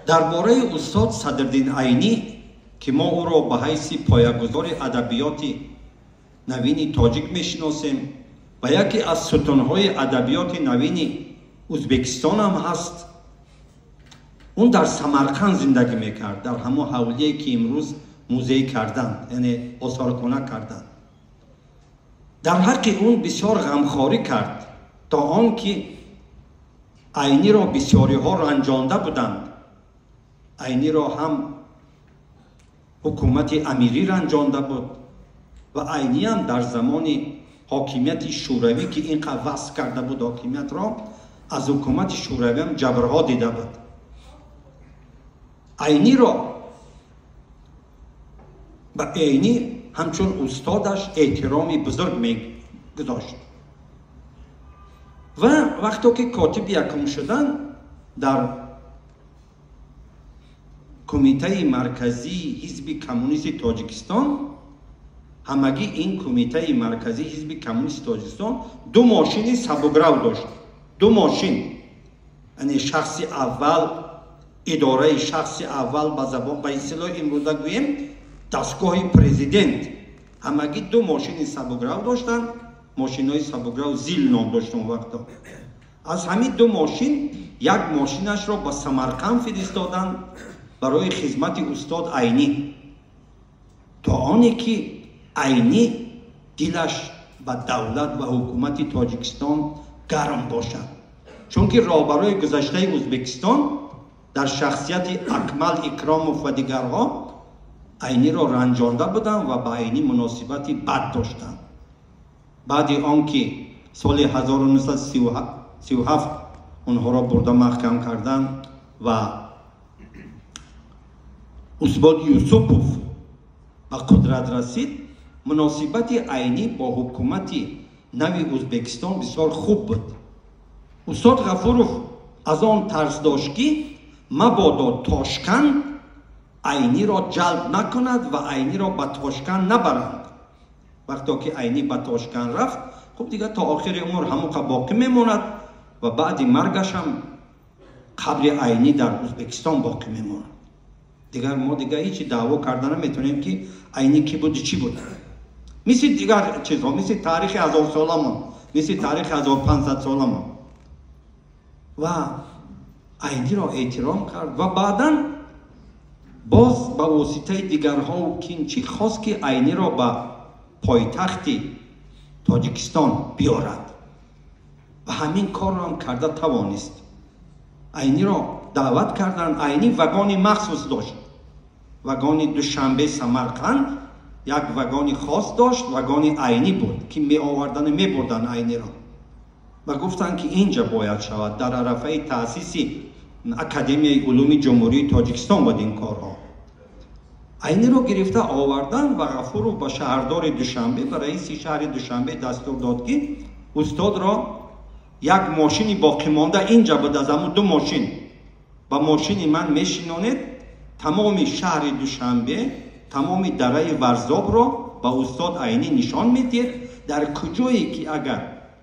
Дар бораи устод Садриддин Айнӣ, ки мо ӯро ба ҳайси поягузори адабиёти навини тоҷик мешиносем ва яке аз сутунҳои адабиёти навини Ӯзбекистон ҳам ҳаст, он дар Самарқанд зиндагӣ мекард, дар ҳамон ҳавлие ки имрӯз музей карданд, яъне осорхона карданд. Дар ҳаққи он бисёр ғамхорӣ кард, то он ки Айниро бисёриҳо ранҷонда буданд. Айниро ҳам ҳукумати амирӣ ранҷонда буд ва Айниам дар замони ҳокимияти шӯравӣ, ки ин қадр васф карда буд ҳокимиятро, аз ҳукумати шӯравиам ҷабрҳо дида буд. Айниро ба Айнӣ ҳамчун устодаш эҳтироми бузург мегузошт. Ва вақто ки котиби якум шуданд, дар Кумитаи марказии ҳизби коммунисти Тоҷикистон, ҳамагӣ ин Кумитаи марказии ҳизби коммунисти Тоҷикистон ду мошини сабукрав дошт. Ду мошин, яъне шахси аввал, идораи шахси аввал, ба забон ба истилоҳи имрӯза гӯем, дастгоҳи президент, ҳамагӣ ду мошини сабукрав доштанд. Мошинҳои сабукрав Зил ном дошт он вақто. Аз ҳамин ду мошин як мошинашро ба Самарқанд фиристоданд барои хизмати устод Айнӣ, то оне ки Айнӣ дилаш ба давлат ва ҳукумати Тоҷикистон гарм бошад. Чунки роҳбарои гузаштаи Ӯзбекистон дар шахсияти Акмал Икромов ва дигарҳо Айниро ранҷонда буданд ва ба Айнӣ муносибати бад доштанд. Баъди он ки соли 1937 онҳоро бурда маҳкам карданд ва Усмон Юсупов ба қудрат расид, муносибати Айнӣ бо ҳукумати нави Ӯзбекистон бисёр хуб буд. Устод Ғафуров аз он тарс дошт, ки мабодо Тошканд Айниро ҷалб накунад ва Айниро ба Тошканд набаранд. Вақто ки Айнӣ ба Тошканд рафт, хуб дигар то охири умр ҳамоқа боқӣ мемонад ва баъди маргаш ҳам қабри Айнӣ дар Ӯзбекистон боқӣ мемонад. Дигар мо дигар ҳеҷ даъво карда наметавонем, ки Айнӣ кӣ буд, чӣ буд. Мисли дигар чизҳо, мисли таърихи ҳазорсоламон, мисли таърихи 1500-соламон. Ва Айниро эҳтиром кард ва баъдан боз ба воситаи дигарҳо кинчӣ хост, ки Айниро ба пойтахти Тоҷикистон биёрад ва ҳамин корро ҳам карда тавонист. Айниро даъват карданд. Айнӣ вагони махсус дошт, вагони Душанбе Самарқанд як вагони хос дошт, вагони Айнӣ буд, ки меовардану мебурданд Айниро ва гуфтанд, ки инҷа бояд шавад. Дар арафаи таъсиси Академияи улуми Ҷумҳурии Тоҷикистон буд ин корҳо. Айниро гирифта оварданд ва Ғафуров ба шаҳрдори Душанбе, ба раиси шаҳри Душанбе дастур дод, ки устодро як мошини боқимонда инҷа буд аз ҳамун ду мошин, ба мошини ман мешинонед, тамоми шаҳри Душанбе, тамоми дараи Варзобро ба устод Айнӣ нишон медиҳед, дар куҷое ки агар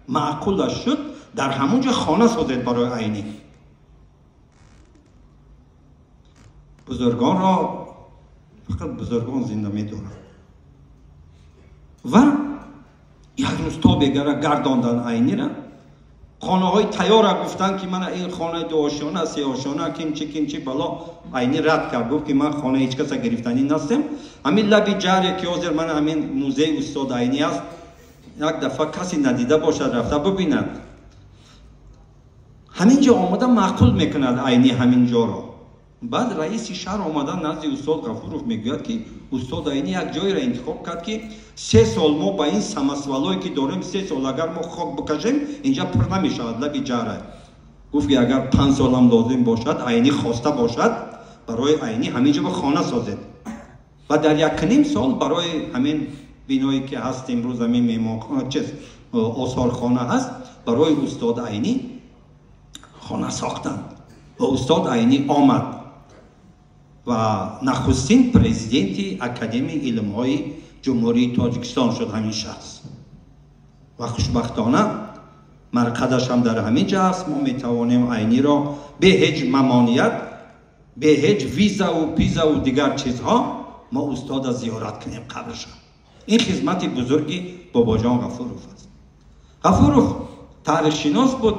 маъқулаш шуд, дар ҳамон ҷо хона созед барои Айнӣ. Бузургонро фақат бузургон зинда медоранд. Ва як рӯз то бегара гардонданд Айнира, хонаҳои тайёра гуфтанд, ки мана ин хонаи дуошона, сеошона, кимчи кимчи бало. Айнӣ рад кард, гуфт, ки ман хонаи ҳеҷ каса гирифтанӣ настем. Ҳамин лаби ҷаре ки ҳозир мана ҳамин музеи устод Айнӣ аст, як дафъа касе надида бошад, рафта бибинад. Ҳамин ҷо омада маъқул мекунад Айнӣ ҳамин ҷоро. Баъд раиси шаҳр омада назди устод Ғафуров мегӯяд, ки устод Айнӣ як ҷойро интихоб кард, ки 3 сол мо ба ин самосвалое ки дорем, 3 сол агар мо хок бикашем, инҷа пур намешавад лаби ҷара. Гуфт, ки агар 5 солам лозим бошад, Айнӣ хоста бошад, барои Айнӣ ҳамин ҷо ба хона созед. Ва дар 1.5 сол барои ҳамин биное ки ҳаст имрӯз, ҳамин меҳмонхона, чиз, осорхона ҳаст, барои устод Айнӣ хона сохтанд. Ва устод Айнӣ омад ва нахустин президенти Академияи илмҳои Ҷумҳурии Тоҷикистон шуд ҳамин шахс. Ва хушбахтона марқадаш ҳам дар ҳамин ҷо аст. Мо метавонем Айниро бе ҳеҷ мамоният Бе ҳеҷ визаву пизаву дигар чизҳо мо устода зиёрат кунем қабрша. Ин хизмати бузурги Бобоҷон Ғафуров аст. Ғафуров таърихшинос буд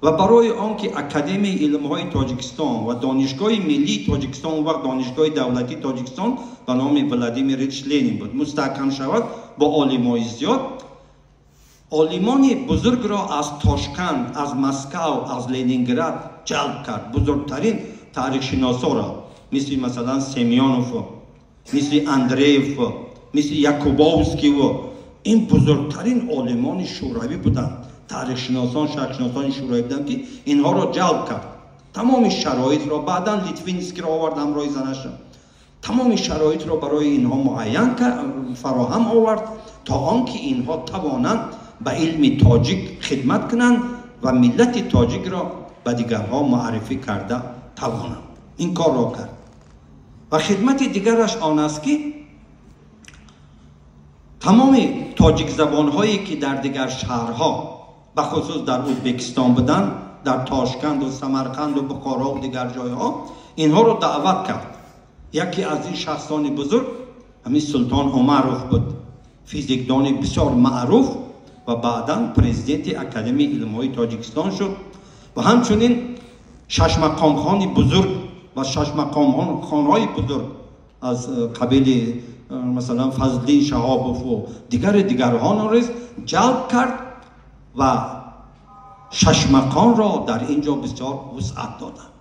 ва барои он ки Академияи илмҳои Тоҷикистон ва Донишгоҳи миллии Тоҷикистон, он вақт Донишгоҳи давлатии Тоҷикистон ба номи Владимир Ильич Ленин буд, мустаҳкам шавад бо олимои зиёд, олимони бузургро аз Тошканд, аз Москав, аз Ленинград ҷалб кард. Бузургтарин таърихшиносоро, мисли масалан Семёнову, мисли Андрееву, мисли Якубовскийву, ин бузургтарин олимони шӯравӣ буданд, таърихшиносон, шарқшиносони шӯравӣ буданд, ки инҳоро ҷалб кард. Тамоми шароитро баъдан Литвинскиро овард ҳамроҳи занаша. Тамоми шароитро барои инҳо муайян фароҳам овард, то он ки инҳо тавонанд ба илми тоҷик хидмат кунанд ва миллати тоҷикро ба дигарҳо муаррифӣ карда тавонанд. Ин корро кард. Ва хидмати дигараш он аст, ки тамоми тоҷикзабонҳое, ки дар дигар шаҳрҳо, бахусус дар Ӯзбекистон буданд, дар Тошканду Самарқанду Бухорову дигар ҷойҳо, инҳоро даъват кард. Яке аз ин шахсони бузург ҳамин Султон Умаров буд, физикдони бисёр маъруф ва баъдан президенти Академияи илмҳои Тоҷикистон шуд, ва ҳамчунин шашмақомхони бузург ва шашмақомхонҳои бузург аз қабили масалан Фазлиддин Шаҳобову дигари дигарҳоро низ ҷалб кард ва шашмақомро дар ин ҷо бисёр вусъат доданд.